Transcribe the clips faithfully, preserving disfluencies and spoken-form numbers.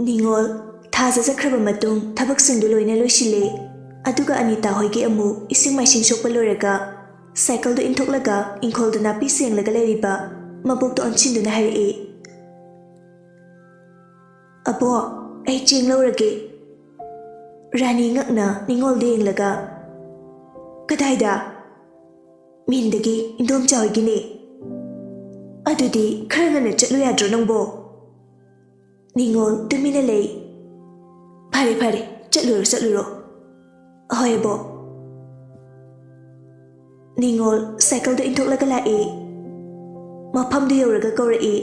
ꯅꯤꯉꯣꯜ ꯊꯥꯖ ꯆꯠꯈ꯭ꯔꯕ ꯃꯇꯨꯡ ꯊꯕꯛꯁꯤꯡꯗꯨ ꯂꯣꯏꯅ ꯂꯣꯏꯁꯤꯜꯂꯦ꯫ ꯑꯗꯨꯒ ꯑꯅꯤꯇꯥ ꯍꯣꯏꯒꯤ ꯑꯃꯨꯛ ꯏꯁꯤꯡ ꯃꯥꯏꯁꯤꯡ ꯁꯣꯛꯄ ꯂꯣꯏꯔꯒ ꯁꯥꯏꯀꯜꯗꯨ ꯏꯟꯊꯣꯛꯂꯒ ꯏꯪꯈꯣꯜꯗ ꯅꯥꯄꯤ ꯁꯦꯡꯂꯒ ꯂꯩꯔꯤꯕ ꯃꯕꯣꯛꯇ ꯑꯣꯟꯁꯤꯟꯗꯨꯅ ꯍꯥꯏꯔꯛꯏ, "ꯑꯕꯣꯛ, ꯑꯩ ꯆꯦꯡ ꯂꯧꯔꯒꯦ꯫" ꯔꯥꯅꯤ ꯉꯛꯅ ꯅꯤꯉꯣꯜꯗ ꯌꯦꯡꯂꯒ, "ꯀꯗꯥꯏꯗ?" "ꯃꯤꯟꯗꯒꯤ, ꯏꯟꯗꯣꯝꯆꯥ ꯍꯣꯏꯒꯤꯅꯦ꯫" "ꯑꯗꯨꯗꯤ ꯈꯔ ꯉꯟꯅ ꯆꯠꯂꯨ ꯌꯥꯗ꯭ꯔꯣ ꯅꯪꯕꯣ?" ꯅꯤꯉꯣꯜ ꯇꯨꯃꯤꯟꯅ ꯂꯩ꯫ "ꯐꯔꯦ, ꯐꯔꯦ, ꯆꯠꯂꯨꯔꯣ, ꯆꯠꯂꯨꯔꯣ꯫" "ꯑꯍꯣꯏ, ꯑꯕꯣꯛ꯫" ꯅꯤꯉꯣꯜ ꯁꯥꯏꯀꯜꯗꯨ ꯏꯟꯊꯣꯛꯂꯒ ꯂꯥꯛꯏ꯫ ꯃꯐꯝꯗꯨ ꯌꯧꯔꯒ ꯀꯧꯔꯛꯏ,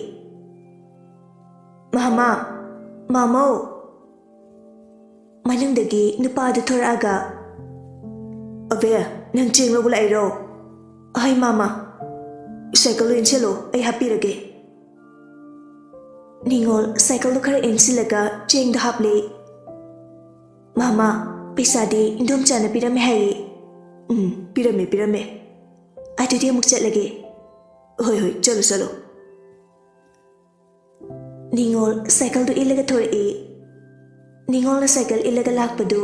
"ꯃꯥꯃ, ꯃꯥꯃꯧ!" ꯃꯅꯨꯡꯗꯒꯤ ꯅꯨꯄꯥ ꯑꯗꯨ ꯊꯣꯔꯛꯑꯒ, "ꯑꯕꯦ, ꯅꯪ ꯆꯦꯡ ꯂꯧꯕ ꯂꯥꯛꯏꯔꯣ?" "ꯑꯍꯣꯏ, ꯃꯥꯃ꯫ ꯁꯥꯏꯀꯜꯗꯨ ꯏꯟꯁꯤꯜꯂꯣ, ꯑꯩ ꯍꯥꯞꯄꯤꯔꯒꯦ꯫" ꯅꯤꯉꯣꯜ ꯁꯥꯏꯀꯜꯗꯨ ꯈꯔ ꯏꯟꯁꯤꯜꯂꯒ ꯆꯦꯡꯗꯨ ꯍꯥꯞꯂꯦ꯫ "ꯃꯥꯃ, ꯄꯩꯁꯥꯗꯤ ꯏꯟꯗꯣꯝꯆꯥꯅ ꯄꯤꯔꯝꯃꯦ ꯍꯥꯏꯌꯦ꯫" "ꯎꯝ, ꯄꯤꯔꯝꯃꯦ, ꯄꯤꯔꯝꯃꯦ꯫ ꯑꯗꯨꯗꯤ ꯑꯃꯨꯛ ꯆꯠꯂꯒꯦ꯫" "ꯍꯣꯏ, ꯍꯣꯏ, ꯆꯠꯂꯣ, ꯆꯠꯂꯣ꯫" ꯅꯤꯉꯣꯜ ꯁꯥꯏꯀꯜꯗꯨ ꯏꯜꯂꯒ ꯊꯣꯔꯛꯏ꯫ ꯅꯤꯉꯣꯜꯅ ꯁꯥꯏꯀꯜ ꯏꯜꯂꯒ ꯂꯥꯛꯄꯗꯨ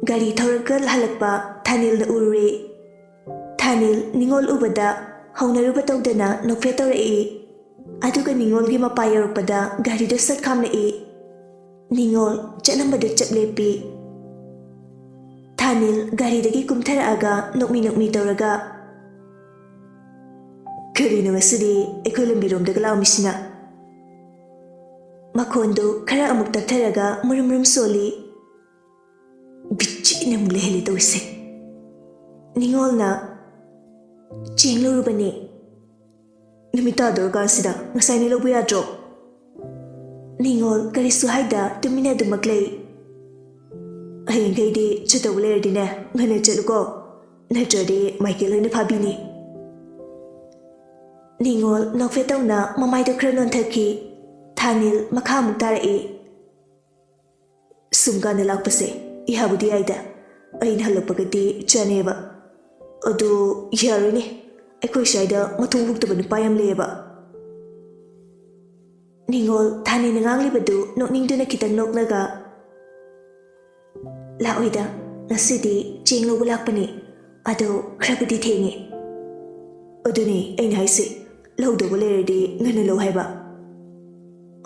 ꯒꯥꯔꯤ ꯊꯧꯔꯒ ꯍꯜꯂꯛꯄ ꯊꯥꯅꯤꯜꯅ ꯎꯔꯨꯔꯦ꯫ ꯊꯥꯅꯤꯜ ꯅꯤꯉꯣꯜ ꯎꯕꯗ ꯍꯧꯅꯔꯨꯕ ꯇꯧꯗꯅ ꯅꯣꯛꯐꯦꯠ ꯇꯧꯔꯛꯏ꯫ ꯑꯗꯨꯒ ꯅꯤꯉꯣꯜꯒꯤ ꯃꯄꯥ ꯌꯧꯔꯛꯄꯗ ꯒꯥꯔꯤꯗꯨ ꯁꯠ ꯈꯥꯝꯂꯛꯏ꯫ ꯅꯤꯉꯣꯜ ꯆꯠꯂꯝꯕꯗꯨ ꯆꯞ ꯂꯦꯞꯄꯤ꯫ ꯊꯥꯅꯤꯜ ꯒꯥꯔꯤꯗꯒꯤ ꯀꯨꯝꯊꯔꯛꯑꯒ ꯅꯣꯛꯃꯤ ꯅꯣꯛꯃꯤ ꯇꯧꯔꯒ, "ꯀꯔꯤꯅꯣ ꯉꯁꯤꯗꯤ ꯑꯩꯈꯣꯏ ꯂꯝꯕꯤꯔꯣꯝꯗꯒ ꯂꯥꯛꯑꯝꯃꯤꯁꯤꯅ?" ꯃꯈꯣꯟꯗꯨ ꯈꯔ ꯑꯃꯨꯛ ꯇꯞꯊꯔꯒ ꯃꯨꯔꯨꯝ ꯃꯨꯔꯨꯝ ꯁꯣꯜꯂꯤ꯫ "ꯕꯤꯠꯆꯤꯠꯅ ꯑꯃꯨꯛ ꯂꯩꯍꯜꯂꯤ ꯇꯧꯔꯤꯁꯦ꯫" ꯅꯤꯉꯣꯜꯅ, "ꯆꯦꯡ ꯂꯧꯔꯨꯕꯅꯦ꯫" "ꯅꯨꯃꯤꯠ ꯇꯥꯗꯧꯔꯀꯥꯟꯁꯤꯗ ꯉꯁꯥꯏꯅ ꯂꯧꯕ ꯌꯥꯗ꯭ꯔꯣ?" ꯅꯤꯉꯣꯜ ꯀꯔꯤꯁꯨ ꯍꯥꯏꯗ ꯇꯨꯃꯤꯟꯅ ꯑꯗꯨꯃꯛ ꯂꯩ꯫ "ꯍꯌꯦꯡꯈꯩꯗꯤ ꯆꯠꯇꯧꯕ ꯂꯩꯔꯗꯤꯅꯦ, ꯉꯟꯅ ꯆꯠꯂꯨꯀꯣ, ꯅꯠꯇ꯭ꯔꯗꯤ ꯃꯥꯏꯀꯦꯜ ꯍꯣꯏꯅ ꯐꯥꯕꯤꯅꯤ꯫" ꯅꯤꯉꯣꯜ ꯅꯣꯛꯐꯦꯠ ꯇꯧꯅ ꯃꯃꯥꯏꯗꯣ ꯈꯔ ꯅꯣꯟꯊꯈꯤ꯫ ꯊꯥꯅꯤꯜ ꯃꯈꯥ ꯑꯃꯨꯛ ꯇꯥꯔꯛꯏ꯫ "ꯁꯨꯝ ꯀꯥꯟꯗ ꯂꯥꯛꯄꯁꯦ ꯏꯍꯥꯕꯨꯗꯤ ꯌꯥꯏꯗ, ꯑꯩꯅ ꯍꯜꯂꯛꯄꯒꯗꯤ ꯆꯥꯅꯩꯑꯕ꯫ ꯑꯗꯨ ꯌꯥꯔꯣꯏꯅꯦ, ꯑꯩꯈꯣꯏ ꯁ꯭ꯋꯥꯏꯗ ꯃꯊꯣꯡ ꯍꯨꯛꯇꯕ ꯅꯨꯄꯥ ꯌꯥꯝ ꯂꯩꯌꯦꯕ꯫" ꯅꯤꯉꯣꯜ ꯊꯥꯅꯦꯅ ꯉꯥꯡꯂꯤꯕꯗꯨ ꯅꯣꯛꯅꯤꯡꯗꯨꯅ ꯈꯤꯇꯪ ꯅꯣꯛꯂꯒ, "ꯂꯥꯛꯑꯣꯏꯗ, ꯉꯁꯤꯗꯤ ꯆꯦꯡ ꯂꯧꯕ ꯂꯥꯛꯄꯅꯤ, ꯑꯗꯣ ꯈꯔꯕꯨꯗꯤ ꯊꯦꯡꯉꯦ꯫ ꯑꯗꯨꯅꯤ ꯑꯩꯅ ꯍꯥꯏꯁꯦ, ꯂꯧꯗꯧꯕ ꯂꯩꯔꯗꯤ ꯉꯟꯅ ꯂꯧ ꯍꯥꯏꯕ꯫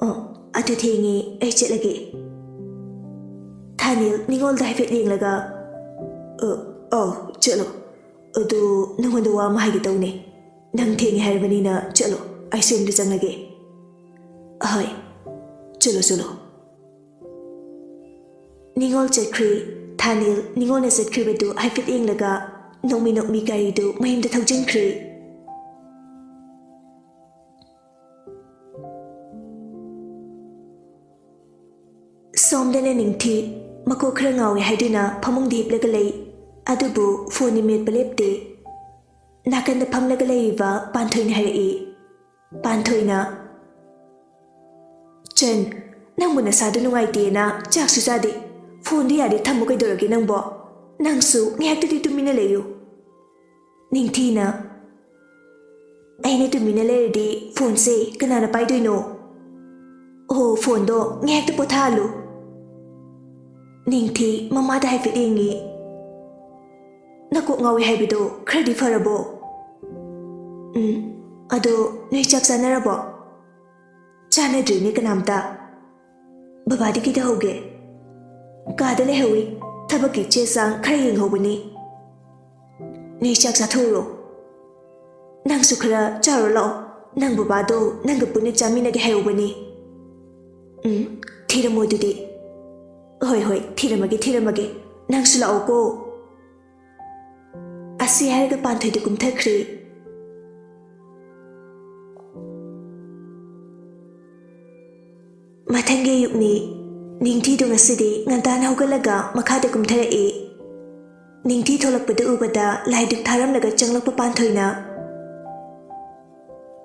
ꯑꯣ, ꯑꯗꯨ ꯊꯦꯡꯉꯦ, ꯑꯩ ꯆꯠꯂꯒꯦ꯫" ꯊꯥꯅꯤꯜ ꯅꯤꯉꯣꯜꯗ ꯍꯥꯏꯐꯦꯠ ꯌꯦꯡꯂꯒ, "ꯑ, ꯑꯧ, ꯆꯠꯂꯣ꯫ ꯑꯗꯨ ꯅꯉꯣꯟꯗ ꯋꯥ ꯑꯃ ꯍꯥꯏꯒꯦ ꯇꯧꯅꯦ꯫ ꯅꯪ ꯊꯦꯡꯉꯦ ꯍꯥꯏꯔꯕꯅꯤꯅ ꯆꯠꯂꯣ, ꯑꯩꯁꯨ ꯌꯨꯝꯗ ꯆꯪꯂꯒꯦ꯫" "ꯑꯍꯣꯏ, ꯆꯠꯂꯣ, ꯆꯠꯂꯣ꯫" ꯅꯤꯉꯣꯜ ꯆꯠꯈ꯭ꯔꯦ꯫ ꯊꯥꯅꯤꯜ ꯅꯤꯉꯣꯜꯅ ꯆꯠꯈ꯭ꯔꯤꯕꯗꯨ ꯍꯥꯏꯐꯦꯠ ꯌꯦꯡꯂꯒ ꯅꯣꯛꯃꯤ ꯅꯣꯛꯃꯤ ꯒꯥꯔꯤꯗꯨ ꯃꯌꯨꯝꯗ ꯊꯧꯖꯤꯟꯈ꯭ꯔꯦ꯫ ꯁꯣꯝꯗꯅ ꯅꯤꯡꯊꯤ ꯃꯀꯣꯛ ꯈꯔ ꯉꯥꯎꯏ ꯍꯥꯏꯗꯨꯅ ꯐꯃꯨꯡꯗ ꯍꯤꯞꯂꯒ ꯂꯩ꯫ ꯑꯗꯨꯕꯨ ꯐꯣꯟꯗꯤ ꯃꯦꯠꯄ ꯂꯦꯞꯇꯦ꯫ ꯅꯥꯀꯟꯗ ꯐꯝꯂꯒ ꯂꯩꯔꯤꯕ ꯄꯥꯟꯊꯣꯏꯅ ꯍꯥꯏꯔꯛꯏ꯫ ꯄꯥꯟꯊꯣꯏꯅ, "ꯆꯟ, ꯅꯪꯕꯨ ꯅꯁꯥꯗꯨ ꯅꯨꯡꯉꯥꯏꯇꯦꯅ ꯆꯥꯛꯁꯨ ꯆꯥꯗꯦ꯫ ꯐꯣꯟꯗꯨ ꯌꯥꯗꯦ ꯊꯝꯃꯨ ꯀꯩꯗꯧꯔꯒꯦ ꯅꯪꯕꯣ? ꯅꯪꯁꯨ ꯉꯥꯏꯍꯥꯛꯇꯗꯤ ꯇꯨꯃꯤꯟꯅ ꯂꯩꯌꯨ꯫" ꯅꯤꯡꯊꯤꯅ, "ꯑꯩꯅ ꯇꯨꯃꯤꯟꯅ ꯂꯩꯔꯗꯤ ꯐꯣꯟꯁꯦ ꯀꯅꯥꯅ ꯄꯥꯏꯗꯣꯏꯅꯣ? ꯑꯣ, ꯐꯣꯟꯗꯣ ꯉꯥꯏꯍꯥꯛꯇ ꯄꯣꯊꯥꯍꯜꯂꯨ꯫" ꯅꯤꯡꯊꯤ ꯃꯃꯥꯗ ꯍꯥꯏꯐꯦꯠ ꯌꯦꯡꯉꯤ꯫ "ꯅꯀꯣꯛ ꯉꯥꯎꯏ ꯍꯥꯏꯕꯗꯣ ꯈꯔꯗꯤ ꯐꯔꯕꯣ?" "ꯎꯝ, ꯑꯗꯣ ꯅꯣꯏ ꯆꯥꯛ ꯆꯥꯅꯔꯕꯣ?" "ꯆꯥꯅꯗ꯭ꯔꯤꯅꯦ ꯀꯅꯥꯝꯇ꯫" "ꯕꯕꯥꯗꯤ ꯀꯩꯗꯧꯍꯧꯒꯦ?" "ꯀꯥꯗ ꯂꯩꯍꯧꯏ, ꯊꯕꯛꯀꯤ ꯆꯦ ꯆꯥꯡ ꯈꯔ ꯌꯦꯡꯍꯧꯕꯅꯤ꯫" "ꯅꯣꯏ ꯆꯥꯛ ꯆꯥꯊꯣꯛꯎꯔꯣ꯫ ꯅꯪꯁꯨ ꯈꯔ ꯆꯥꯔꯨꯔꯣ ꯂꯥꯛꯑꯣ, ꯅꯪ ꯕꯕꯥꯗꯣ ꯅꯪꯒ ꯄꯨꯟꯅ ꯆꯥꯃꯤꯟꯅꯒꯦ ꯍꯥꯏꯍꯧꯕꯅꯤ꯫" "ꯎꯝ, ꯊꯤꯔꯝꯃꯣ ꯑꯗꯨꯗꯤ꯫" "ꯍꯣꯏ, ꯍꯣꯏ, ꯊꯤꯔꯝꯃꯒꯦ, ꯊꯤꯔꯝꯃꯒꯦ꯫ ꯅꯪꯁꯨ ꯂꯥꯛꯑꯣꯀꯣ꯫" ꯑꯁꯤ ꯍꯥꯏꯔꯒ ꯄꯥꯟꯊꯣꯏꯗꯨ ꯀꯨꯝꯊꯈ꯭ꯔꯦ꯫ ꯃꯊꯪꯒꯤ ꯑꯌꯨꯛꯅꯤ꯫ ꯅꯤꯡꯊꯤꯗꯨ ꯉꯁꯤꯗꯤ ꯉꯟꯇꯥꯅ ꯍꯧꯒꯠꯂꯒ ꯃꯈꯥꯗ ꯀꯨꯝꯊꯔꯛꯏ꯫ ꯅꯤꯡꯊꯤ ꯊꯣꯛꯂꯛꯄꯗꯨ ꯎꯕꯗ ꯂꯥꯏꯗꯨꯛ ꯊꯥꯔꯝꯂꯒ ꯆꯪꯂꯛꯄ ꯄꯥꯟꯊꯣꯏꯅ,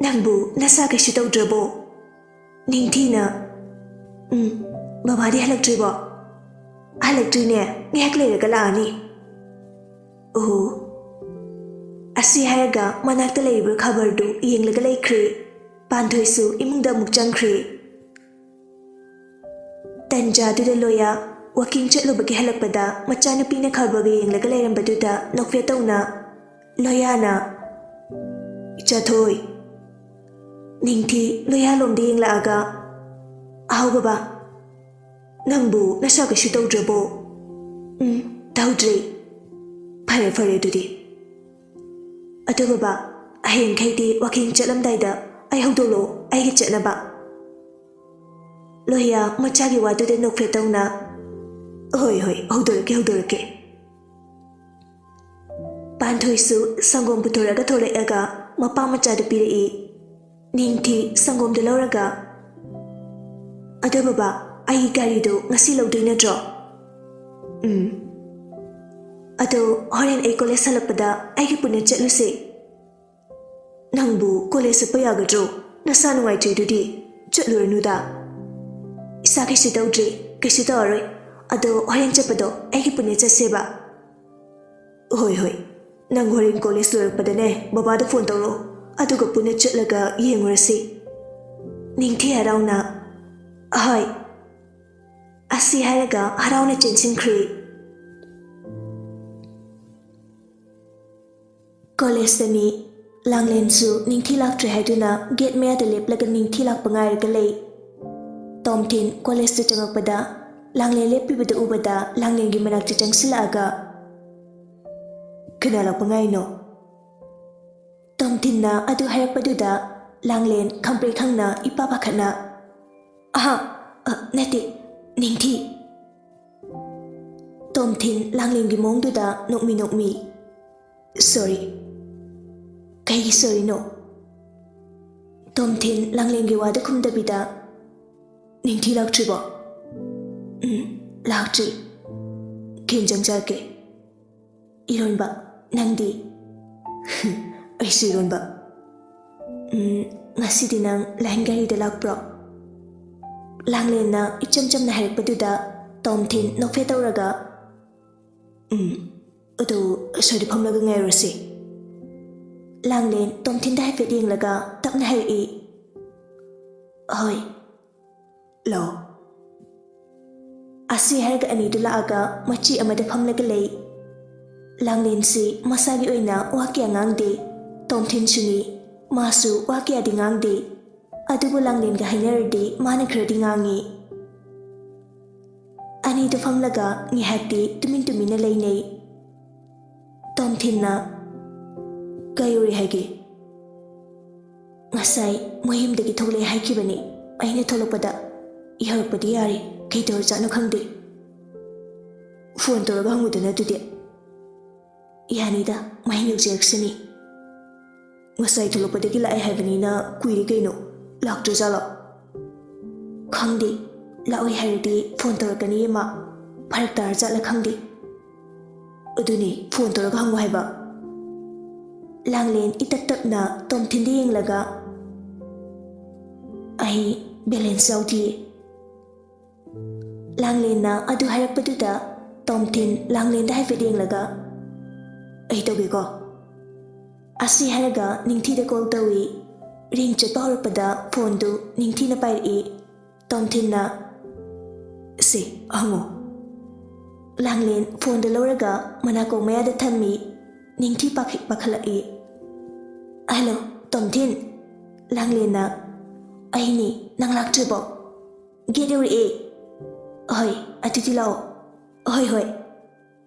"ꯅꯪꯕꯨ ꯅꯁꯥ ꯀꯩꯁꯨ ꯇꯧꯗ꯭ꯔꯕꯣ?" ꯅꯤꯡꯊꯤꯅ, "ꯎꯝ, ꯕꯕꯥꯗꯤ ꯍꯜꯂꯛꯇ꯭ꯔꯤꯕꯣ?" "ꯍꯜꯂꯛꯇ꯭ꯔꯤꯅꯦ, ꯉꯥꯏꯍꯥꯛ ꯂꯩꯔꯒ ꯂꯥꯛꯑꯅꯤ꯫" "ꯑꯣꯍꯣ꯫" ꯑꯁꯤ ꯍꯥꯏꯔꯒ ꯃꯅꯥꯛꯇ ꯂꯩꯔꯤꯕ ꯈꯕꯔꯗꯨ ꯌꯦꯡꯂꯒ ꯂꯩꯈ꯭ꯔꯦ꯫ ꯄꯥꯟꯊꯣꯏꯁꯨ ꯏꯃꯨꯡꯗ ꯑꯃꯨꯛ ꯆꯪꯈ꯭ꯔꯦ꯫ ꯇꯟꯖꯥꯗꯨꯗ ꯂꯣꯌꯥ ꯋꯥꯀꯤꯡ ꯆꯠꯂꯨꯕꯒꯤ ꯍꯜꯂꯛꯄꯗ ꯃꯆꯥꯅꯨꯄꯤꯅ ꯈꯕꯔꯒ ꯌꯦꯡꯂꯒ ꯂꯩꯔꯝꯕꯗꯨꯗ ꯅꯣꯛꯐꯦꯠ ꯇꯧꯅ ꯂꯣꯌꯥꯅ, "ꯏꯆꯥꯊꯣꯏ꯫" ꯅꯤꯡꯊꯤ ꯂꯣꯌꯥꯂꯣꯝꯗ ꯌꯦꯡꯂꯛꯑꯒ, "ꯑꯍꯥꯎ ꯕꯕꯥ, ꯅꯪꯕꯨ ꯅꯁꯥ ꯀꯩꯁꯨ ꯇꯧꯗ꯭ꯔꯕꯣ?" "ꯎꯝ, ꯇꯧꯗ꯭ꯔꯦ꯫" "ꯐꯔꯦ, ꯐꯔꯦ ꯑꯗꯨꯗꯤ꯫ ꯑꯗꯣ ꯕꯕꯥ, ꯍꯌꯦꯡꯈꯩꯗꯤ ꯋꯥꯀꯤꯡ ꯆꯠꯂꯝꯗꯥꯏꯗ ꯑꯩ ꯍꯧꯗꯣꯛꯂꯛꯑꯣ, ꯑꯩꯒ ꯆꯠꯅꯕ꯫" ꯂꯣꯍꯤꯌꯥ ꯃꯆꯥꯒꯤ ꯋꯥꯗꯨꯗ ꯅꯣꯛꯐꯦꯠ ꯇꯧꯅ, "ꯍꯣꯏ, ꯍꯣꯏ, ꯍꯧꯗꯣꯔꯛꯀꯦ, ꯍꯧꯗꯣꯔꯛꯀꯦ꯫" ꯄꯥꯟꯊꯣꯏꯁꯨ ꯁꯪꯒꯣꯝ ꯄꯨꯊꯣꯔꯛꯑꯒ ꯊꯣꯛꯂꯛꯑꯒ ꯃꯄꯥ ꯃꯆꯥꯗ ꯄꯤꯔꯛꯏ꯫ ꯅꯤꯡꯊꯤ ꯁꯪꯒꯣꯝꯗꯨ ꯂꯧꯔꯒ, "ꯑꯗꯣ ꯕꯕꯥ, ꯑꯩꯒꯤ ꯒꯥꯔꯤꯗꯨ ꯉꯁꯤ ꯂꯧꯗꯣꯏ ꯅꯠꯇ꯭ꯔꯣ?" "ꯎꯝ꯫ ꯑꯗꯣ ꯍꯣꯔꯦꯟ ꯑꯩ ꯀꯣꯂꯦꯖ ꯍꯜꯂꯛꯄꯗ ꯑꯩꯒ ꯄꯨꯟꯅ ꯆꯠꯂꯨꯁꯦ꯫" "ꯅꯪꯕꯨ ꯀꯣꯂꯦꯖ ꯆꯠꯄ ꯌꯥꯒꯗ꯭ꯔꯣ? ꯅꯁꯥ ꯅꯨꯡꯉꯥꯏꯇ꯭ꯔꯤꯗꯨꯗꯤ꯫ ꯆꯠꯂꯨꯔꯅꯨꯗ꯫" "ꯏꯁꯥ ꯀꯩꯁꯨ ꯇꯧꯗ꯭ꯔꯤ, ꯀꯩꯁꯨ ꯇꯧꯔꯔꯣꯏ꯫ ꯑꯗꯣ ꯍꯣꯔꯦꯟ ꯆꯠꯄꯗꯣ ꯑꯩꯒ ꯄꯨꯟꯅ ꯆꯠꯁꯦꯕ꯫" "ꯍꯣꯏ, ꯍꯣꯏ꯫ ꯅꯪ ꯍꯣꯔꯦꯟ ꯀꯣꯂꯦꯖ ꯂꯣꯏꯔꯛꯄꯗꯅꯦ, ꯕꯕꯥꯗ ꯐꯣꯟ ꯇꯧꯔꯛꯑꯣ꯫ ꯑꯗꯨꯒ ꯄꯨꯟꯅ ꯆꯠꯂꯒ ꯌꯦꯡꯉꯨꯔꯁꯤ꯫" ꯅꯤꯡꯊꯤ ꯍꯔꯥꯎꯅ, "ꯍꯣꯏ꯫" ꯑꯁꯤ ꯍꯥꯏꯔꯒ ꯍꯔꯥꯎꯅ ꯆꯦꯟꯁꯤꯟꯈ꯭ꯔꯦ꯫ ꯀꯣꯂꯦꯖꯇꯅꯤ꯫ ꯂꯥꯡꯂꯦꯟꯁꯨ ꯅꯤꯡꯊꯤ ꯂꯥꯛꯇ꯭ꯔꯦ ꯍꯥꯏꯗꯨꯅ ꯒꯦꯠ ꯃꯌꯥꯗ ꯂꯦꯞꯂꯒ ꯅꯤꯡꯊꯤ ꯂꯥꯛꯄ ꯉꯥꯏꯔꯒ ꯂꯩ꯫ ꯇꯣꯝꯊꯤꯟ ꯀꯣꯂꯦꯖꯇ ꯆꯪꯉꯛꯄꯗ ꯂꯥꯡꯂꯦꯟ ꯂꯦꯞꯄꯤꯕꯗꯨ ꯎꯕꯗ ꯂꯥꯡꯂꯦꯟꯒꯤ ꯃꯅꯥꯛꯇ ꯆꯪꯁꯤꯜꯂꯛꯑꯒ, "ꯀꯅꯥ ꯂꯥꯛꯄ ꯉꯥꯏꯅꯣ?" ꯇꯣꯝꯊꯤꯟꯅ ꯑꯗꯨ ꯍꯥꯏꯔꯛꯄꯗꯨꯗ ꯂꯥꯡꯂꯦꯟ ꯈꯪꯄ꯭ꯔꯦꯛ ꯈꯪꯅ ꯏꯄꯥ ꯄꯥꯈꯠꯅ, "ꯑꯍꯥ, ꯑ, ꯅꯠꯇꯦ, ꯅꯤꯡꯊꯤ꯫" ꯇꯣꯝꯊꯤꯟ ꯂꯥꯡꯂꯦꯟꯒꯤ ꯃꯑꯣꯡꯗꯨꯗ ꯅꯣꯛꯃꯤ ꯅꯣꯛꯃꯤ, "ꯁꯣꯔꯤ꯫" "ꯀꯩꯒꯤ ꯁꯣꯔꯤꯅꯣ?" ꯇꯣꯝꯊꯤꯟ ꯂꯥꯡꯂꯦꯟꯒꯤ ꯋꯥꯗꯨ ꯈꯨꯝꯗꯕꯤꯗ, "ꯅꯤꯡꯊꯤ ꯂꯥꯛꯇ꯭ꯔꯤꯕꯣ?" "ꯎꯝ, ꯂꯥꯛꯇ꯭ꯔꯤ꯫ ꯀꯩ ꯏꯟꯖꯥꯡ ꯆꯥꯔꯛꯀꯦ?" "ꯏꯔꯣꯟꯕ꯫ ꯅꯪꯗꯤ?" "ꯑꯩꯁꯨ ꯏꯔꯣꯟꯕ꯫" "ꯎꯝ, ꯉꯁꯤꯗꯤ ꯅꯪ ꯂꯥꯏꯟ ꯒꯥꯔꯤꯗ ꯂꯥꯛꯄ꯭ꯔꯣ?" ꯂꯥꯡꯂꯦꯟꯅ ꯏꯆꯝ ꯆꯝꯅ ꯍꯥꯏꯔꯛꯄꯗꯨꯗ ꯇꯣꯝꯊꯤꯟ ꯅꯣꯛꯐꯦꯠ ꯇꯧꯔꯒ, "ꯎꯝ, ꯑꯗꯨ ꯁ꯭ꯋꯥꯏꯗ ꯐꯝꯂꯒ ꯉꯥꯏꯔꯨꯔꯁꯤ꯫" ꯂꯥꯡꯂꯦꯟ ꯇꯣꯝꯊꯤꯟꯗ ꯍꯥꯏꯐꯦꯠ ꯌꯦꯡꯂꯒ ꯇꯞꯅ ꯍꯥꯏꯔꯛꯏ, "ꯑꯍꯣꯏ, ꯂꯥꯛꯑꯣ꯫" ꯑꯁꯤ ꯍꯥꯏꯔꯒ ꯑꯅꯤꯗꯨ ꯂꯥꯛꯑꯒ ꯃꯆꯤ ꯑꯃꯗ ꯐꯝꯂꯒ ꯂꯩ꯫ ꯂꯥꯡꯂꯦꯟꯁꯤ ꯃꯁꯥꯒꯤ ꯑꯣꯏꯅ ꯋꯥ ꯀꯌꯥ ꯉꯥꯡꯗꯦ꯫ ꯇꯣꯝꯊꯤꯟꯁꯨꯅꯤ, ꯃꯥꯁꯨ ꯋꯥ ꯀꯌꯥꯗꯤ ꯉꯥꯡꯗꯦ꯫ ꯑꯗꯨꯕꯨ ꯂꯥꯡꯂꯦꯟꯒ ꯍꯥꯏꯅꯔꯗꯤ ꯃꯥꯅ ꯈꯔꯗꯤ ꯉꯥꯡꯉꯤ꯫ ꯑꯅꯤꯗꯨ ꯐꯝꯂꯒ ꯉꯥꯏꯍꯥꯛꯇꯤ ꯇꯨꯃꯤꯟ ꯇꯨꯃꯤꯟꯅ ꯂꯩꯅꯩ꯫ ꯇꯣꯝꯊꯤꯟꯅ, "ꯀꯩ ꯑꯣꯏꯔꯦ ꯍꯥꯏꯒꯦ?" "ꯉꯁꯥꯏ ꯃꯣꯏ ꯌꯨꯝꯗꯒꯤ ꯊꯣꯛꯂꯛꯑꯦ ꯍꯥꯏꯈꯤꯕꯅꯤ꯫ ꯑꯩꯅ ꯊꯣꯛꯂꯛꯄꯗ ꯌꯧꯔꯛꯄꯗꯤ ꯌꯥꯔꯦ, ꯀꯩꯗꯧꯔꯖꯥꯠꯅꯣ ꯈꯪꯗꯦ꯫ ꯐꯣꯟ ꯇꯧꯔꯒ ꯍꯪꯉꯨꯗꯅ ꯑꯗꯨꯗꯤ꯫" "ꯌꯥꯅꯤꯗ, ꯃꯍꯤꯡ ꯌꯧꯖꯔꯛꯁꯅꯤ꯫ ꯉꯁꯥꯏ ꯊꯣꯛꯂꯛꯄꯗꯒꯤ ꯂꯥꯛꯑꯦ ꯍꯥꯏꯕꯅꯤꯅ ꯀꯨꯏꯔꯦ ꯀꯩꯅꯣ꯫ ꯂꯥꯛꯇ꯭ꯔꯖꯥꯠꯂꯣ?" "ꯈꯪꯗꯦ, ꯂꯥꯛꯑꯣꯏ ꯍꯥꯏꯔꯗꯤ ꯐꯣꯟ ꯇꯧꯔꯛꯀꯅꯤꯌꯦ ꯃꯥ꯫ ꯐꯔꯛ ꯇꯥꯔꯖꯥꯠꯂ ꯈꯪꯗꯦ꯫" "ꯑꯗꯨꯅꯤ, ꯐꯣꯟ ꯇꯧꯔꯒ ꯍꯪꯉꯨ ꯍꯥꯏꯕ꯫" ꯂꯥꯡꯂꯦꯟ ꯏꯇꯞ ꯇꯞꯅ ꯇꯣꯝꯊꯤꯟꯗ ꯌꯦꯡꯂꯒ, "ꯑꯩ ꯕꯦꯂꯦꯟꯁ ꯌꯥꯎꯗꯤꯌꯦ꯫" ꯂꯥꯡꯂꯦꯟꯅ ꯑꯗꯨ ꯍꯥꯏꯔꯛꯄꯗꯨꯗ ꯇꯣꯝꯊꯤꯟ ꯂꯥꯡꯂꯦꯟꯗ ꯍꯥꯏꯐꯦꯠ ꯌꯦꯡꯂꯒ, "ꯑꯩ ꯇꯧꯒꯦꯀꯣ꯫" ꯑꯁꯤ ꯍꯥꯏꯔꯒ ꯅꯤꯡꯊꯤꯗ ꯀꯣꯜ ꯇꯧꯏ꯫ ꯔꯤꯡ ꯆꯠꯄ ꯍꯧꯔꯛꯄꯗ ꯐꯣꯟꯗꯨ ꯅꯤꯡꯊꯤꯅ ꯄꯥꯏꯔꯛꯏ꯫ ꯇꯣꯝꯊꯤꯟꯅ, "ꯁꯦ, ꯍꯪꯉꯣ꯫" ꯂꯥꯡꯂꯦꯟ ꯐꯣꯟꯗꯨ ꯂꯧꯔꯒ ꯃꯅꯥꯀꯣꯡ ꯃꯌꯥꯗ ꯊꯝꯃꯤ꯫ ꯅꯤꯡꯊꯤ ꯄꯥꯈꯠ ꯄꯥꯈꯠꯂꯛꯏ꯫ "ꯍꯜꯂꯣ, ꯇꯣꯝꯊꯤꯟ꯫" ꯂꯥꯡꯂꯦꯟꯅ, "ꯑꯩꯅꯤ, ꯅꯪ ꯂꯥꯛꯇ꯭ꯔꯤꯕꯣ?" "ꯒꯦꯠ ꯌꯧꯔꯛꯑꯦ꯫" "ꯍꯣꯏ, ꯑꯗꯨꯗꯤ ꯂꯥꯛꯑꯣ꯫" "ꯍꯣꯏ, ꯍꯣꯏ꯫"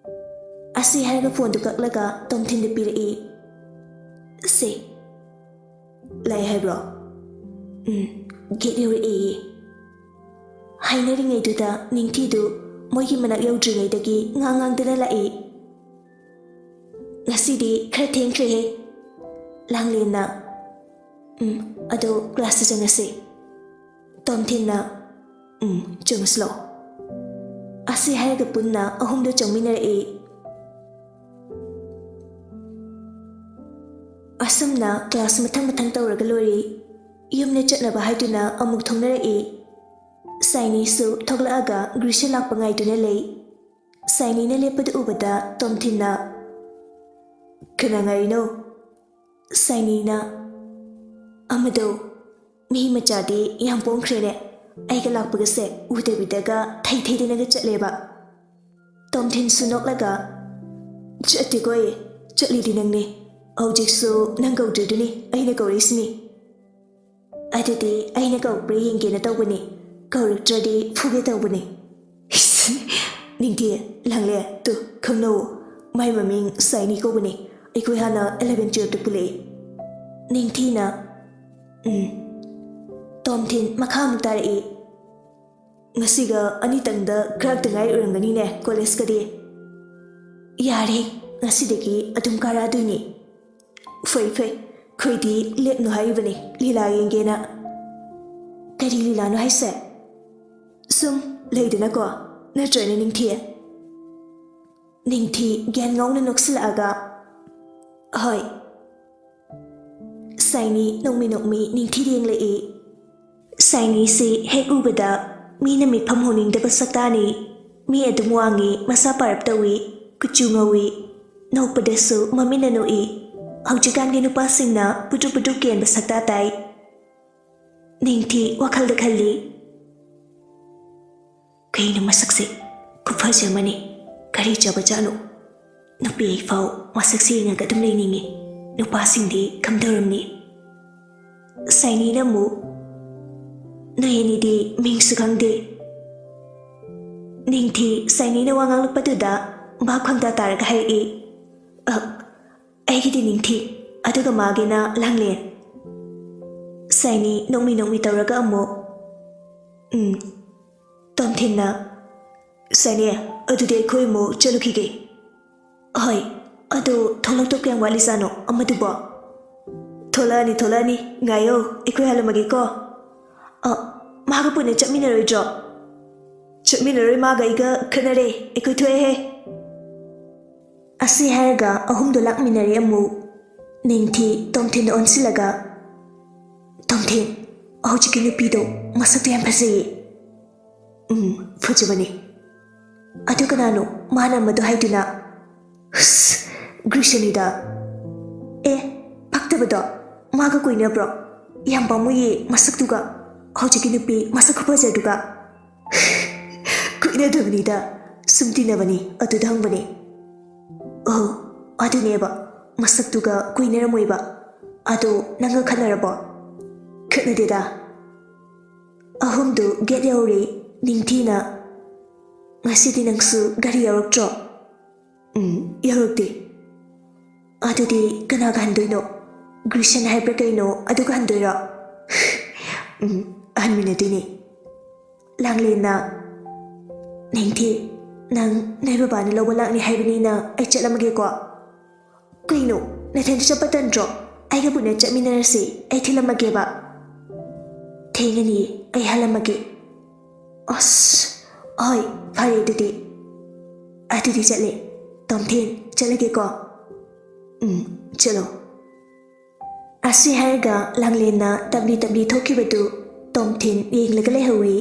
ꯑꯁꯤ ꯍꯥꯏꯔꯒ ꯐꯣꯟꯗꯨ ꯀꯛꯂꯒ ꯇꯣꯝꯊꯤꯟꯗ ꯄꯤꯔꯛꯏ꯫ "ꯁꯦ, ꯂꯥꯛꯑꯦ ꯍꯥꯏꯕ꯭ꯔꯣ?" "ꯎꯝ, ꯒꯦꯠ ꯌꯧꯔꯛꯑꯦꯌꯦ꯫" ꯍꯥꯏꯅꯔꯤꯉꯩꯗꯨꯗ ꯅꯤꯡꯊꯤꯗꯨ ꯃꯣꯏꯒꯤ ꯃꯅꯥꯛ ꯌꯧꯗ꯭ꯔꯤꯉꯩꯗꯒꯤ ꯉꯥꯡ ꯉꯥꯡꯗꯅ ꯂꯥꯛꯏ꯫ "ꯉꯁꯤꯗꯤ ꯈꯔ ꯊꯦꯡꯈ꯭ꯔꯦꯍꯦ꯫" ꯂꯥꯡꯂꯦꯟꯅ, "ꯎꯝ, ꯑꯗꯣ ꯀ꯭ꯂꯥꯁꯇ ꯆꯪꯉꯁꯦ꯫" ꯇꯣꯝꯊꯤꯟꯅ, "ꯎꯝ, ꯆꯪꯉꯁꯤ ꯂꯥꯛꯑꯣ꯫" ꯑꯁꯤ ꯍꯥꯏꯔꯒ ꯄꯨꯟꯅ ꯑꯍꯨꯝꯗꯣ ꯆꯪꯃꯤꯟꯅꯔꯛꯏ꯫ ꯑꯁꯨꯝꯅ ꯀ꯭ꯂꯥꯁ ꯃꯊꯪ ꯃꯊꯪ ꯇꯧꯔꯒ ꯂꯣꯏꯔꯤ꯫ ꯌꯨꯝꯗ ꯆꯠꯅꯕ ꯍꯥꯏꯗꯨꯅ ꯑꯃꯨꯛ ꯊꯣꯛꯅꯔꯛꯏ꯫ ꯁꯥꯏꯅꯤꯁꯨ ꯊꯣꯛꯂꯛꯑꯒ ꯒ꯭ꯔꯤꯁ ꯂꯥꯛꯄ ꯉꯥꯏꯗꯨꯅ ꯂꯩ꯫ ꯁꯥꯏꯅꯤꯅ ꯂꯦꯞꯄꯗꯨ ꯎꯕꯗ ꯇꯣꯝꯊꯤꯟꯅ, "ꯀꯅꯥ ꯉꯥꯏꯔꯤꯅꯣ?" ꯁꯥꯏꯅꯤꯅ, "ꯑꯃꯗꯣ꯫" ꯃꯤ ꯃꯆꯥꯗꯤ ꯌꯥꯝ ꯄꯣꯡꯈ꯭ꯔꯦꯅꯦ꯫ ꯑꯩꯒ ꯂꯥꯛꯄꯒꯁꯦ ꯎꯗꯕꯤꯗꯒ ꯊꯩ ꯊꯩꯗꯅꯒ ꯆꯠꯂꯦꯕ꯫ ꯇꯣꯝꯊꯤꯟꯁꯨ ꯅꯣꯛꯂꯒ, "ꯆꯠꯇꯦꯀꯣ ꯑꯩ, ꯆꯠꯂꯤꯗꯤ ꯅꯪꯅꯦ꯫ ꯍꯧꯖꯤꯛꯁꯨ ꯅꯪ ꯀꯧꯗ꯭ꯔꯤꯗꯨꯅꯤ ꯑꯩꯅ ꯀꯧꯔꯛꯏꯁꯤꯅꯤ꯫ ꯑꯗꯨꯗꯤ ꯑꯩꯅ ꯀꯧꯔꯛꯄ꯭ꯔꯥ ꯌꯦꯡꯒꯦꯅ ꯇꯧꯕꯅꯤ, ꯀꯧꯔꯛꯇ꯭ꯔꯗꯤ ꯐꯨꯒꯦ ꯇꯧꯕꯅꯤ꯫" "ꯅꯤꯡꯊꯤ, ꯂꯥꯡꯂꯦ, ꯇꯨ, ꯈꯪꯅꯧ꯫ ꯃꯥꯏ ꯃꯃꯤꯡ ꯁꯥꯏꯅꯤ ꯀꯧꯕꯅꯤ꯫ ꯑꯩꯈꯣꯏ ꯍꯥꯟꯅ eleven twelve ꯇ ꯄꯨꯜꯂꯛꯏ꯫" ꯅꯤꯡꯊꯤꯅ, "ꯎꯝ꯫" ꯇꯣꯝꯊꯤꯟ ꯃꯈꯥ ꯑꯃꯨꯛ ꯇꯥꯔꯛꯏ, "ꯉꯁꯤꯒ ꯑꯅꯤꯇꯪꯗ ꯀꯥꯔꯛꯇ ꯉꯥꯏꯔꯤ ꯑꯣꯏꯔꯝꯒꯅꯤꯅꯦ ꯀꯣꯂꯦꯖꯀꯗꯤ꯫ ꯌꯥꯔꯦ, ꯉꯁꯤꯗꯒꯤ ꯑꯗꯨꯝ ꯀꯥꯔꯛꯑꯗꯣꯏꯅꯤ꯫" "ꯐꯩ, ꯐꯩ꯫ ꯑꯩꯈꯣꯏꯗꯤ ꯂꯦꯞꯅꯨ ꯍꯥꯏꯔꯤꯕꯅꯤ, ꯂꯤꯂꯥ ꯌꯦꯡꯒꯦꯅ꯫" "ꯀꯔꯤ ꯂꯤꯂꯥꯅꯣ ꯍꯥꯏꯁꯦ?" "ꯁꯨꯝ ꯂꯩꯗꯅꯀꯣ, ꯅꯠꯇ꯭ꯔꯅꯦ ꯅꯤꯡꯊꯤ?" ꯅꯤꯡꯊꯤ ꯒ꯭ꯌꯥꯟ ꯉꯥꯎꯅ ꯅꯣꯛꯁꯤꯜꯂꯛꯑꯒ, "ꯍꯣꯏ꯫" ꯁꯥꯏꯅꯤ ꯅꯣꯛꯃꯤ ꯅꯣꯛꯃꯤ ꯅꯤꯡꯊꯤꯗ ꯌꯦꯡꯂꯛꯏ꯫ ꯁꯥꯏꯅꯤꯁꯤ ꯍꯦꯛ ꯎꯕꯗ ꯃꯤꯅ ꯃꯤꯠꯐꯝ ꯍꯣꯡꯅꯤꯡꯗꯕ ꯁꯛꯇꯥꯅꯤ꯫ ꯃꯤ ꯑꯗꯨꯝ ꯋꯥꯡꯉꯤ, ꯃꯁꯥ ꯄꯥꯔꯞ ꯇꯧꯏ, ꯀꯨꯆꯨ ꯉꯧꯏ, ꯅꯣꯛꯄꯗꯁꯨ ꯃꯃꯤꯠꯅ ꯅꯣꯛꯏ꯫ ꯍꯧꯖꯤꯛꯀꯥꯟꯒꯤ ꯅꯨꯄꯥꯁꯤꯡꯅ ꯄꯨꯗ꯭ꯔꯨꯞ ꯄꯨꯗ꯭ꯔꯨꯞ ꯀꯦꯟꯕ ꯁꯛꯇꯥ ꯇꯥꯏ꯫ ꯅꯤꯡꯊꯤ ꯋꯥꯈꯜꯗ ꯈꯜꯂꯤ, "ꯀꯩꯅꯣ ꯃꯁꯛꯁꯦ? ꯈꯨꯐꯖ ꯑꯃꯅꯤ꯫ ꯀꯔꯤ ꯆꯥꯕꯖꯥꯠꯅꯣ? ꯅꯨꯄꯤ ꯑꯩꯐꯥꯎ ꯃꯁꯛꯁꯦ ꯌꯦꯡꯉꯒ ꯑꯗꯨꯝ ꯂꯩꯅꯤꯡꯉꯤ꯫ ꯅꯨꯄꯥꯁꯤꯡꯗꯤ ꯀꯝꯗꯧꯔꯝꯅꯤ?" ꯁꯥꯏꯅꯤꯅ ꯑꯃꯨꯛ, "ꯅꯣꯏ ꯑꯅꯤꯗꯤ ꯃꯤꯡꯁꯨ ꯈꯪꯗꯦ꯫" ꯅꯤꯡꯊꯤ ꯁꯥꯏꯅꯤꯅ ꯋꯥ ꯉꯥꯡꯂꯛꯄꯗꯨꯗ ꯚꯥꯞ ꯈꯪꯇꯥ ꯇꯥꯔꯒ ꯍꯥꯏꯔꯛꯏ, "ꯑ, ꯑꯩꯒꯤꯗꯤ ꯅꯤꯡꯊꯤ, ꯑꯗꯨꯒ ꯃꯥꯒꯤꯅ ꯂꯥꯡꯂꯦꯟ꯫" ꯁꯥꯏꯅꯤ ꯅꯣꯛꯃꯤ ꯅꯣꯛꯃꯤ ꯇꯧꯔꯒ ꯑꯃꯨꯛ, "ꯎꯝ꯫" ꯇꯣꯝꯊꯤꯟꯅ, "ꯁꯥꯏꯅꯤ, ꯑꯗꯨꯗꯤ ꯑꯩꯈꯣꯏ ꯑꯃꯨꯛ ꯆꯠꯂꯨꯈꯤꯒꯦ꯫" "ꯍꯣꯏ, ꯑꯗꯨ ꯊꯣꯛꯂꯛꯇꯧ ꯀꯌꯥꯝ ꯋꯥꯠꯂꯤꯖꯥꯠꯅꯣ ꯑꯃꯗꯨꯕꯣ?" "ꯊꯣꯛꯂꯛꯑꯅꯤ, ꯊꯣꯛꯂꯛꯑꯅꯤ, ꯉꯥꯏꯌꯣ, ꯑꯩꯈꯣꯏ ꯍꯜꯂꯝꯃꯒꯦꯀꯣ꯫" "ꯑ, ꯃꯥꯒ ꯄꯨꯟꯅ ꯆꯠꯃꯤꯟꯅꯔꯣꯏꯗ꯭ꯔꯣ?" "ꯆꯠꯃꯤꯟꯅꯔꯣꯏ, ꯃꯥꯒ ꯑꯩꯒ ꯈꯠꯅꯔꯦ, ꯑꯩꯈꯣꯏ ꯊꯣꯛꯑꯦꯍꯦ꯫" ꯑꯁꯤ ꯍꯥꯏꯔꯒ ꯑꯍꯨꯝꯗꯣ ꯂꯥꯛꯃꯤꯟꯅꯔꯦ ꯑꯃꯨꯛ꯫ ꯅꯤꯡꯊꯤ ꯇꯣꯝꯊꯤꯟꯗ ꯑꯣꯟꯁꯤꯜꯂꯒ, "ꯇꯣꯝꯊꯤꯟ, ꯍꯧꯖꯤꯛꯀꯤ ꯅꯨꯄꯤꯗꯣ ꯃꯁꯛꯇꯣ ꯌꯥꯝ ꯐꯖꯩꯌꯦ꯫" "ꯎꯝ, ꯐꯖꯕꯅꯦ꯫ ꯑꯗꯨ ꯀꯅꯥꯅꯣ ꯃꯥꯅ ꯑꯃꯗꯣ ꯍꯥꯏꯗꯨꯅ?" "ꯍꯁ, ꯒ꯭ꯔꯤꯁꯅꯤꯗ꯫" "ꯑꯦ, ꯄꯛꯇꯕꯗꯣ, ꯃꯥꯒ ꯀꯣꯏꯅꯕ꯭ꯔꯣ?" ꯌꯥꯝ ꯄꯥꯝꯃꯨꯏꯌꯦ ꯃꯁꯛꯇꯨꯒ, ꯍꯧꯖꯤꯛꯀꯤ ꯅꯨꯄꯤ ꯃꯁꯛ ꯈꯨꯐꯖꯗꯨꯒ꯫ ꯀꯨꯏꯅꯗꯕꯅꯤꯗ, ꯁꯨꯝ ꯇꯤꯟꯅꯕꯅꯤ, ꯑꯗꯨꯗ ꯍꯪꯕꯅꯤ꯫ ꯑꯣ, ꯑꯗꯨꯅꯦꯕ, ꯃꯁꯛꯇꯨꯒ ꯀꯨꯏꯅꯔꯝꯃꯣꯏꯕ꯫ ꯑꯗꯣ ꯅꯪꯒ ꯈꯠꯅꯔꯕꯣ? ꯈꯠꯅꯗꯦꯗ꯫ ꯑꯍꯨꯝꯗꯨ ꯒꯦꯠ ꯌꯧꯔꯦ꯫ ꯅꯤꯡꯊꯤꯅ, "ꯉꯁꯤꯗꯤ ꯅꯪꯁꯨ ꯒꯥꯔꯤ ꯌꯧꯔꯛꯇ꯭ꯔꯣ?" "ꯎꯝ, ꯌꯧꯔꯛꯇꯦ꯫" "ꯑꯗꯨꯗꯤ ꯀꯅꯥꯒ ꯍꯟꯗꯣꯏꯅꯣ? ꯒ꯭ꯔꯤꯁꯟ ꯍꯥꯏꯕ꯭ꯔꯥ ꯀꯩꯅꯣ, ꯑꯗꯨꯒ ꯍꯟꯗꯣꯏꯔꯣ?" "ꯎꯝ, ꯍꯟꯃꯤꯟꯅꯗꯣꯏꯅꯦ꯫" ꯂꯥꯡꯂꯦꯟꯅ, "ꯅꯤꯡꯊꯤ, ꯅꯪ ꯅꯣꯏ ꯕꯕꯥꯅ ꯂꯧꯕ ꯂꯥꯛꯅꯤ ꯍꯥꯏꯕꯅꯤꯅ ꯑꯩ ꯆꯠꯂꯝꯃꯒꯦꯀꯣ꯫" "ꯀꯩꯅꯣ, ꯅꯊꯟꯇ ꯆꯠꯄ ꯇꯟꯗ꯭ꯔꯣ? ꯑꯩꯒ ꯄꯨꯟꯅ ꯆꯠꯃꯤꯟꯅꯔꯁꯤ, ꯑꯩ ꯊꯤꯜꯂꯝꯃꯒꯦꯕ꯫" "ꯊꯦꯡꯉꯅꯤ, ꯑꯩ ꯍꯜꯂꯝꯃꯒꯦ꯫" "ꯑꯁ, ꯍꯣꯏ, ꯐꯔꯦ ꯑꯗꯨꯗꯤ꯫" "ꯑꯗꯨꯗꯤ ꯆꯠꯂꯦ꯫ ꯇꯣꯝꯊꯤꯟ, ꯆꯠꯂꯒꯦꯀꯣ꯫" "ꯎꯝ, ꯆꯠꯂꯣ꯫" ꯑꯁꯤ ꯍꯥꯏꯔꯒ ꯂꯥꯡꯂꯦꯟꯅ ꯇꯞꯂꯤ ꯇꯞꯂꯤ ꯊꯣꯛꯈꯤꯕꯗꯨ ꯇꯣꯝꯊꯤꯟ ꯌꯦꯡꯂꯒ ꯂꯩꯍꯧꯏ꯫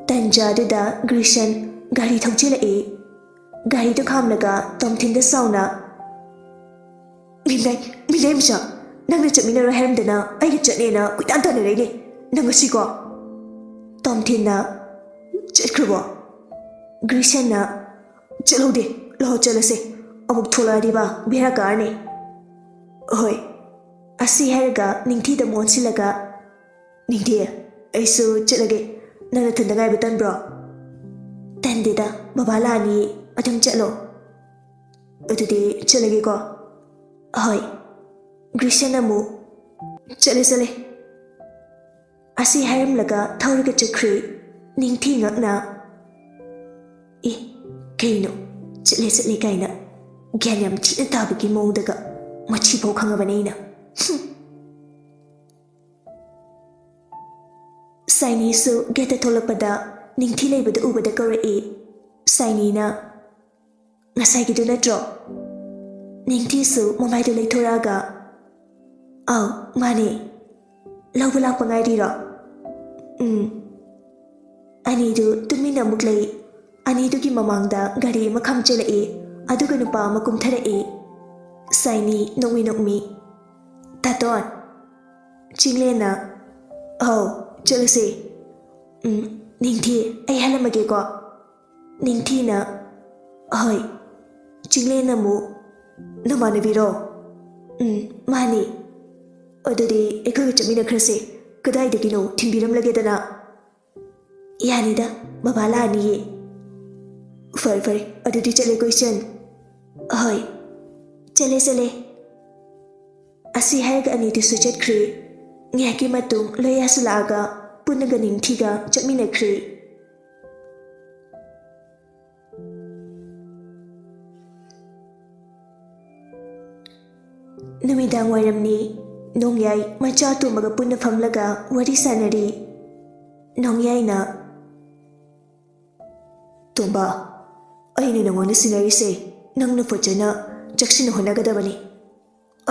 ꯇꯟꯖꯥꯗꯨꯗ ꯒ꯭ꯔꯤꯁꯟ ꯒꯥꯔꯤ ꯊꯧꯖꯤꯜꯂꯛꯏ꯫ ꯒꯥꯔꯤꯗꯨ ꯈꯥꯝꯂꯒ ꯇꯣꯝꯊꯤꯟꯗ ꯁꯥꯎꯅ, "ꯃꯤꯅꯥꯏ, ꯃꯤꯅꯥꯏ ꯃꯆꯥ, ꯅꯪꯅ ꯆꯠꯃꯤꯟꯅꯔꯣꯏ ꯍꯥꯏꯔꯝꯗꯅ ꯑꯩꯒ ꯆꯠꯅꯦꯅ ꯀꯣꯏꯇꯥꯟ ꯇꯥꯟꯅꯔꯛꯏꯅꯦ ꯅꯪ ꯉꯁꯤꯀꯣ?" ꯇꯣꯝꯊꯤꯟꯅ, "ꯆꯠꯈ꯭ꯔꯕꯣ?" ꯒ꯭ꯔꯤꯁꯟꯅ, "ꯆꯠꯍꯧꯗꯦ, ꯂꯥꯛꯑꯣ ꯆꯠꯂꯁꯦ, ꯑꯃꯨꯛ ꯊꯣꯛꯂꯛꯑꯗꯤꯕ ꯕꯦꯔꯥ ꯀꯥꯔꯅꯤ꯫" "ꯍꯣꯏ꯫" ꯑꯁꯤ ꯍꯥꯏꯔꯒ ꯅꯤꯡꯊꯤꯗ ꯃꯣꯟꯁꯤꯜꯂꯒ, "ꯅꯤꯡꯊꯤ, ꯑꯩꯁꯨ ꯆꯠꯂꯒꯦ, ꯅꯪ ꯅꯊꯟꯗ ꯉꯥꯏꯕ ꯇꯟꯕ꯭ꯔꯣ?" "ꯇꯟꯗꯦꯗ, ꯕꯕꯥ ꯂꯥꯛꯑꯅꯤ, ꯑꯗꯨꯝ ꯆꯠꯂꯣ꯫" "ꯑꯗꯨꯗꯤ ꯆꯠꯂꯒꯦꯀꯣ꯫" "ꯍꯣꯏ꯫" ꯒ꯭ꯔꯤꯁꯟ ꯑꯃꯨꯛ, "ꯆꯠꯂꯦ, ꯆꯠꯂꯦ꯫" ꯑꯁꯤ ꯍꯥꯏꯔꯝꯂꯒ ꯊꯧꯔꯒ ꯆꯠꯈ꯭ꯔꯦ꯫ ꯅꯤꯡꯊꯤ ꯉꯛꯅ, "ꯑꯦ, ꯀꯩꯅꯣ, ꯆꯠꯂꯦ ꯆꯠꯂꯦ ꯀꯥꯏꯅ ꯒ꯭ꯌꯥꯟ ꯌꯥꯝ ꯊꯤꯅ ꯇꯥꯕꯒꯤ ꯃꯑꯣꯡꯗꯒ, ꯃꯁꯤꯐꯥꯎ ꯈꯪꯉꯕꯅꯦ ꯑꯩꯅ꯫ ꯍꯨꯝ꯫" ꯁꯥꯏꯅꯤꯁꯨ ꯒꯦꯠꯇ ꯊꯣꯛꯂꯛꯄꯗ ꯅꯤꯡꯊꯤ ꯂꯩꯕꯗꯨ ꯎꯕꯗ ꯀꯧꯔꯛꯏ꯫ ꯁꯥꯏꯅꯤꯅ, "ꯉꯁꯥꯏꯒꯤꯗꯨ ꯅꯠꯇ꯭ꯔꯣ?" ꯅꯤꯡꯊꯤꯁꯨ ꯃꯃꯥꯏꯗꯨ ꯂꯩꯊꯣꯔꯛꯑꯒ, "ꯑꯥꯎ, ꯃꯥꯅꯦ꯫ ꯂꯧꯕ ꯂꯥꯛꯄ ꯉꯥꯏꯔꯤꯔꯣ?" "ꯎꯝ꯫" ꯑꯅꯤꯗꯨ ꯇꯨꯃꯤꯟꯅ ꯑꯃꯨꯛ ꯂꯩ꯫ ꯑꯅꯤꯗꯨꯒꯤ ꯃꯃꯥꯡꯗ ꯒꯥꯔꯤ ꯑꯃ ꯈꯥꯝꯖꯤꯜꯂꯛꯏ, ꯑꯗꯨꯒ ꯅꯨꯄꯥ ꯑꯃ ꯀꯨꯝꯊꯔꯛꯏ꯫ ꯁꯥꯏꯅꯤ ꯅꯣꯛꯃꯤ ꯅꯣꯛꯃꯤ, "ꯇꯥꯇꯣꯟ!" ꯆꯤꯡꯂꯦꯟꯅ, "ꯑꯧ, ꯆꯠꯂꯁꯦ꯫ ꯎꯝ, ꯅꯤꯡꯊꯤ, ꯑꯩ ꯍꯜꯂꯝꯃꯒꯦꯀꯣ?" ꯅꯤꯡꯊꯤꯅ, "ꯑꯍꯣꯏ꯫" ꯆꯤꯡꯂꯦꯟꯅ ꯑꯃꯨꯛ, "ꯅꯃꯥꯟꯅꯕꯤꯔꯣ?" "ꯎꯝ, ꯃꯥꯅꯤ꯫" "ꯑꯗꯨꯗꯤ ꯑꯩꯈꯣꯏꯒ ꯆꯠꯃꯤꯟꯅꯈ꯭ꯔꯁꯦ꯫ ꯀꯗꯥꯏꯗꯒꯤꯅꯣ? ꯊꯤꯟꯕꯤꯔꯝꯂꯒꯦꯗꯅ꯫" "ꯌꯥꯅꯤꯗ, ꯕꯕꯥ ꯂꯥꯛꯑꯅꯤꯌꯦ꯫" "ꯐꯔꯦ, ꯐꯔꯦ, ꯑꯗꯨꯗꯤ ꯆꯠꯂꯦꯀꯣ, ꯏꯆꯟ꯫" "ꯑꯍꯣꯏ, ꯆꯠꯂꯦ, ꯆꯠꯂꯦ꯫" ꯑꯁꯤ ꯍꯥꯏꯔꯒ ꯑꯅꯤꯗꯨꯁꯨ ꯆꯠꯈ꯭ꯔꯦ꯫ ꯉꯥꯏꯍꯥꯛꯀꯤ ꯃꯇꯨꯡ ꯂꯣꯌꯥꯁꯨ ꯂꯥꯛꯑꯒ ꯄꯨꯟꯅꯒ ꯅꯤꯡꯊꯤꯒ ꯆꯠꯃꯤꯟꯅꯈ꯭ꯔꯦ꯫ ꯅꯨꯃꯤꯗꯥꯡ ꯋꯥꯏꯔꯝꯅꯤ꯫ ꯅꯣꯡꯌꯥꯏ ꯃꯆꯥ ꯇꯣꯝꯕꯒ ꯄꯨꯟꯅ ꯐꯝꯂꯒ ꯋꯥꯔꯤ ꯁꯥꯟꯅꯔꯤ꯫ ꯅꯣꯡꯌꯥꯏꯅ, "ꯇꯣꯝꯕ, ꯑꯩꯅ ꯅꯉꯣꯟꯗ ꯁꯤꯟꯅꯔꯤꯁꯦ ꯅꯪꯅ ꯐꯖꯅ ꯆꯦꯛꯁꯤꯟꯅ ꯍꯣꯠꯅꯒꯗꯕꯅꯤ꯫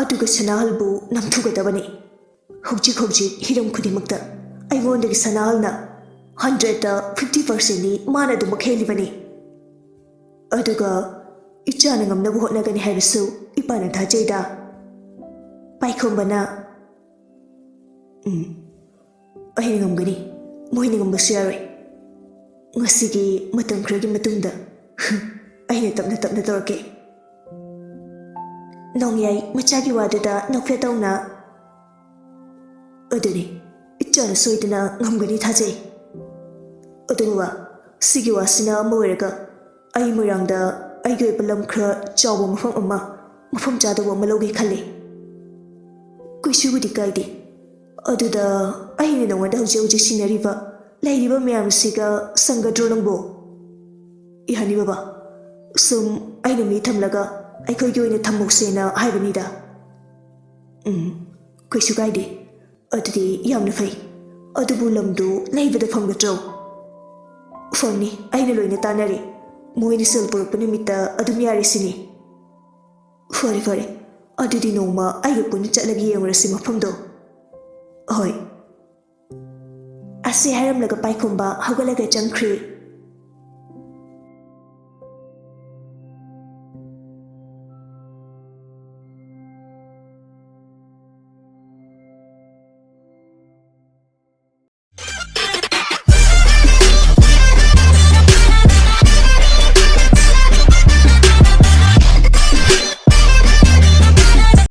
ꯑꯗꯨꯒ ꯁꯅꯥꯍꯜꯕꯨ ꯅꯝꯊꯨꯒꯗꯕꯅꯤ꯫ ꯍꯧꯖꯤꯛ ꯍꯧꯖꯤꯛ ꯍꯤꯔꯝ ꯈꯨꯗꯤꯡꯃꯛꯇ ꯑꯩꯉꯣꯟꯗꯒꯤ ꯁꯅꯥꯍꯜꯅ ꯍꯟꯗ꯭ꯔꯦꯠꯇ ꯐꯤꯐꯇꯤ ꯄꯥꯔꯁꯦꯟꯅꯤ ꯃꯥꯅ ꯑꯗꯨꯃꯛ ꯍꯦꯜꯂꯤꯕꯅꯤ꯫ ꯑꯗꯨꯒ ꯏꯆꯥꯅ ꯉꯝꯅꯕ ꯍꯣꯠꯅꯒꯅꯤ ꯍꯥꯏꯕꯁꯨ ꯏꯄꯥꯅ ꯊꯥꯖꯩꯗ꯫" ꯄꯥꯏꯈꯣꯝꯕꯅ, "ꯎꯝ, ꯑꯩꯅ ꯉꯝꯒꯅꯤ꯫ ꯃꯣꯏꯅ ꯉꯝꯕꯁꯨ ꯌꯥꯔꯣꯏ꯫ ꯉꯁꯤꯒꯤ ꯃꯇꯝ ꯈꯔꯒꯤ ꯃꯇꯨꯡꯗ ꯑꯩꯅ ꯇꯞꯅ ꯇꯞꯅ ꯇꯧꯔꯛꯀꯦ꯫" ꯅꯣꯡꯌꯥꯏ ꯃꯆꯥꯒꯤ ꯋꯥꯗꯨꯗ ꯅꯣꯛꯐꯦꯠ ꯇꯧꯅ, "ꯑꯗꯨꯅꯤ, ꯏꯆꯥꯅ ꯁꯣꯏꯗꯅ ꯉꯝꯒꯅꯤ ꯊꯥꯖꯩ꯫ ꯑꯗꯨ ꯕꯕꯥ, ꯁꯤꯒꯤ ꯋꯥꯁꯤꯅ ꯑꯃ ꯑꯣꯏꯔꯒ, ꯑꯩ ꯃꯣꯏꯔꯥꯡꯗ ꯑꯩꯒꯤ ꯑꯣꯏꯕ ꯂꯝ ꯈꯔ ꯆꯥꯎꯕ ꯃꯐꯝ ꯑꯃ, ꯃꯐꯝ ꯆꯥꯗꯕ ꯑꯃ ꯂꯧꯒꯦ ꯈꯜꯂꯤ꯫" "ꯀꯩꯁꯨꯕꯨꯗꯤ ꯀꯥꯏꯗꯦ꯫ ꯑꯗꯨꯗ ꯑꯩꯅ ꯅꯉꯣꯟꯗ ꯍꯧꯖꯤꯛ ꯍꯧꯖꯤꯛ ꯁꯤꯟꯅꯔꯤꯕ, ꯂꯩꯔꯤꯕ ꯃꯌꯥꯝꯁꯤꯒ ꯁꯪꯒꯗ꯭ꯔꯣ ꯅꯪꯕꯨ?" "ꯌꯥꯅꯤ ꯕꯕꯥ꯫ ꯁꯨꯝ ꯑꯩꯅ ꯃꯤ ꯊꯝꯂꯒ ꯑꯩꯈꯣꯏꯒꯤ ꯑꯣꯏꯅ ꯊꯝꯍꯧꯁꯦꯅ ꯍꯥꯏꯕꯅꯤꯗ꯫" "ꯎꯝ, ꯀꯩꯁꯨ ꯀꯥꯏꯗꯦ꯫ ꯑꯗꯨꯗꯤ ꯌꯥꯝꯅ ꯐꯩ꯫ ꯑꯗꯨꯕꯨ ꯂꯝꯗꯨ ꯂꯩꯕꯗ ꯐꯪꯒꯗ꯭ꯔꯣ?" "ꯐꯪꯅꯤ, ꯑꯩꯅ ꯂꯣꯏꯅ ꯇꯥꯟꯅꯔꯦ꯫ ꯃꯣꯏꯅ ꯁꯦꯜ ꯄꯨꯔꯛꯄ ꯅꯨꯃꯤꯠꯇ ꯑꯗꯨꯝ ꯌꯥꯔꯦ ꯁꯤꯅꯤ꯫" "ꯐꯔꯦ, ꯐꯔꯦ꯫ ꯑꯗꯨꯗꯤ ꯅꯣꯡꯃ ꯑꯩꯒ ꯄꯨꯟꯅ ꯆꯠꯂꯒ ꯌꯦꯡꯉꯨꯔꯁꯤ ꯃꯐꯝꯗꯣ꯫" "ꯍꯣꯏ꯫" ꯑꯁꯤ ꯍꯥꯏꯔꯝꯂꯒ ꯄꯥꯏꯈꯣꯝꯕ ꯍꯧꯒꯠꯂꯒ ꯆꯪꯈ꯭ꯔꯦ꯫